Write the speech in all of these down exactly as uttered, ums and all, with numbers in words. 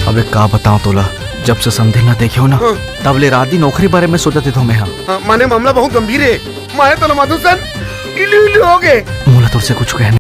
अबे का बताओ तोला, जब से समधिन ला देखे हो ना, हाँ। तब ले रात दिन ओखरे बारे में सोचत हो मैं हा। हाँ, माने मामला बहुत गंभीर है। माने तो मधुसन इलू इलू हो गए। मोला तोर से कुछ कहना।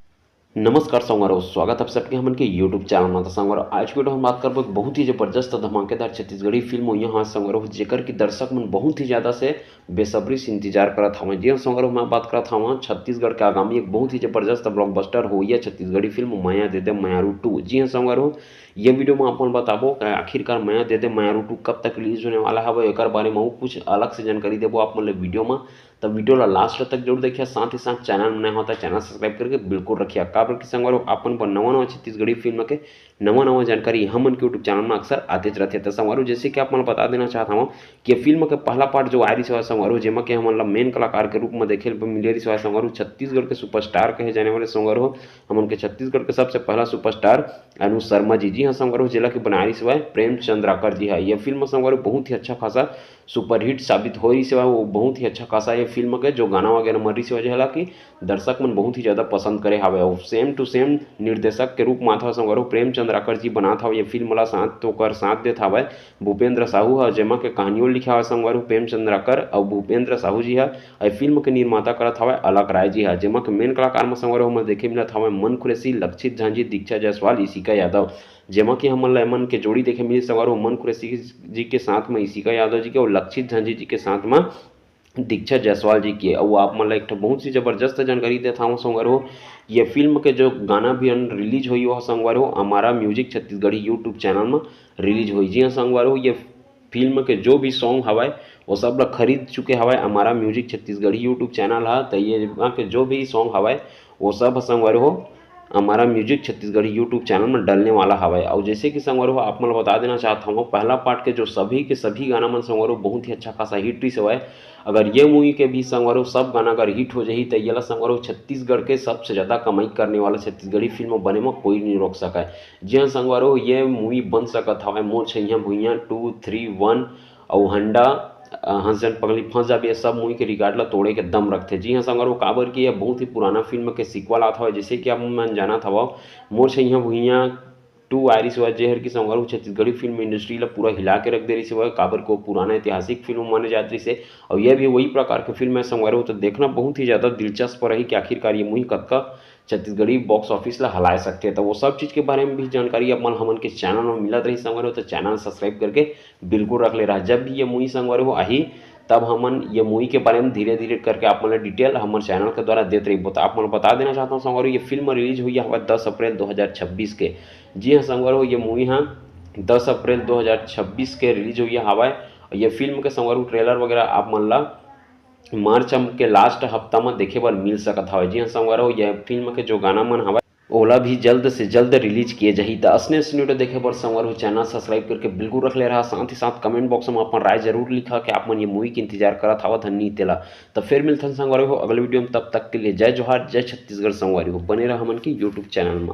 नमस्कार संगवारो, स्वागत आप सबके हमन के YouTube चैनल में। तो संगवारो, आज के वीडियो हम बात करबो एक बहुत ही जबरदस्त धमाकेदार छत्तीसगढ़ी फिल्म यहाँ संगवारो, जेकर की दर्शक मन बहुत ही ज्यादा से बेसब्री से इंतजार करत हवं। जी हाँ संगवारो, मैं बात करत हवं छत्तीसगढ़ के आगामी एक बहुत ही जबरदस्त ब्लॉकबस्टर होइया छत्तीसगढ़ी फिल्म मया दे दे मयारू टू। जी हाँ संगवारो, ये वीडियो में आप मन बताबो कि आखिरकार मया दे दे मयारू टू कब तक रिलीज होने वाला हवे, एकर बारे में अउ कुछ अलग से जानकारी देबो आप मन ले वीडियो में। तब वीडियो ला लास्ट तक जरूर देखिए, साथ ही साथ चैनल में नया होता है, चैनल सब्सक्राइब करके बिल्कुल रखिए। काबर कि संगवारो, आप मन बर नवा नवा छत्तीसगढ़ी फिल्म के नवा नवा जानकारी हमन के YouTube चैनल में अक्सर आतेच रहथे। तो संगवारो, जैसे कि आप मन बता देना चाहत हवं कि ये फिल्म के पहला पार्ट जो आय रिस हवय संगवारो, जेमा के हमन ला मेन कलाकार के रूप में देखे ल मिले रिस हवय संगवारो, छत्तीसगढ़ के सुपरस्टार कहे जाने वाले संगवारो, हमन के छत्तीसगढ़ के सबसे पहला सुपरस्टार अनुज शर्मा जी, जी हाँ संगवारो, जेला के बनाए रिस हवय प्रेम चंद्राकर जी हा। ये फिल्म संगवारो बहुत ही अच्छा खासा सुपरहिट साबित हो रिस हवय। वो बहुत ही अच्छा खासा ये फिल्म के जो गाना वगैरह मन रिस हवय, जेला कि दर्शक मन बहुत ही ज्यादा पसंद करे हावय। और सेम टू सेम निर्देशक के रूप में आत हवय संगवारो, प्रेम चंद्राकर जी बनात हवय ये फिल्म ला, साथ तो ओकर साथ देत हवय भूपेंद्र साहू ह, जेमा के कहानियों लिखे हवय संगवारो प्रेम चंद्राकर और भूपेंद्र साहू जी ह। ए फिल्म के निर्माता करत हवय अलख राय जी ह, जेमा के मेन कलाकार म संगवारो हमन देखे मिलत हवय मन खुरेशी, लक्षित झांझी, दीक्षा जायसवाल, इशिका यादव, जेमा कि हमन ला एमन के जोड़ी देखे मिली संगवारो मन खुरेशी जी के साथ म इशिका यादव जी के और लक्षित झांझी जी के साथ म दीक्षा जायसवाल जी के। अउ आप मन ला एक ठो बहुत सी जबरदस्त जानकारी देत हवं संगवारो, ये फिल्म के जो गाना भी रिलीज होई वो संगवारो हमारा म्यूजिक छत्तीसगढ़ी YouTube चैनल में रिलीज होई। जी हाँ संगवारो, ये फिल्म के जो भी सॉन्ग हवय वो सब ला खरीद चुके हवय हमारा म्यूजिक छत्तीसगढ़ी YouTube चैनल हा। तो ये के जो भी सॉन्ग हवय वो सब संगवारो हमारा म्यूजिक छत्तीसगढ़ी YouTube चैनल में डलने वाला हवय। और जैसे कि संगवारो आप मन ला बता देना चाहत हवं, पहला पार्ट के जो सभी के सभी गाना मन संगवारो बहुत ही अच्छा खासा हिट रिस हवय। अगर ये मूवी के भी संगवारो सब गाना अगर हिट हो जाही, तो ये ला संगवारो छत्तीसगढ़ के सबसे ज्यादा कमाई करने वाला छत्तीसगढ़ी फिल्म बने में कोई नहीं रोक सकय। जी हाँ संगवारो, ये मूवी बन सकत हवय मोर छैया भुइया टू, थ्री, वन अउ हंडा, अ, हंस जन पगली फंस जाबे, ये सब मूवी के रिकॉर्ड ला तोड़े के दम रखथे। जी हाँ संगवारो, काबर कि ये बहुत ही पुराना फिल्म के सीक्वल आत हवय। जैसे कि आप मन जानत हवव, मोर छैया भुइया टू आय रिस हवय, जेहर की संगवारो छत्तीसगढ़ी फिल्म इंडस्ट्री ला पूरा हिला के रख दे रिस हवय, काबर को पुराना ऐतिहासिक फिल्म माने जात रिस हे। और ये भी वही प्रकार के फिल्म है संगवारो, तो देखना बहुत ही ज्यादा दिलचस्प रही कि आखिरकार ये मूवी कतका छत्तीसगढ़ी बॉक्स ऑफिस ला हलाए सकथे। तो वो सब चीज के बारे में भी जानकारी आप मन हमन के चैनल में मिलत रही संगवारो, तो चैनल सब्सक्राइब करके बिल्कुल रख ले रहा। जब भी ये मूवी संगवारो आही, तब हमन ये मूवी के बारे में धीरे धीरे करके आप मन ला डिटेल हमर चैनल के द्वारा देत रहिबो। तो आप मन ला बता देना चाहत हवं संगवारो, ये फिल्म रिलीज होइया हवय दस अप्रैल दो हज़ार छब्बीस के। जी हाँ संगवारो, ये मूवी हा दस अप्रैल दो हज़ार छब्बीस के रिलीज होइया हवय। ये फिल्म के संगवारो ट्रेलर वगैरह आप मन ला मार्च के लास्ट हफ्ता में देखे बर मिल सकत हवय। जी हाँ संगवारो, ये फिल्म के जो गाना मन हवय ओला भी जल्द से जल्द रिलीज किए जाही। त असने असने वीडियो देखे बर संगवारो चैनल सब्सक्राइब करके बिल्कुल रख ले रहा। साथ ही साथ कमेंट बॉक्स में अपन राय जरूर लिखा कि आप मन ये मूवी के इंतजार करत हवा धन नहीं तेला। त फिर मिलथन संगवारो हो अगले वीडियो में, तब तक के लिए जय जोहार, जय छत्तीसगढ़ संगवारी हो, बने रहा हमन के YouTube चैनल में।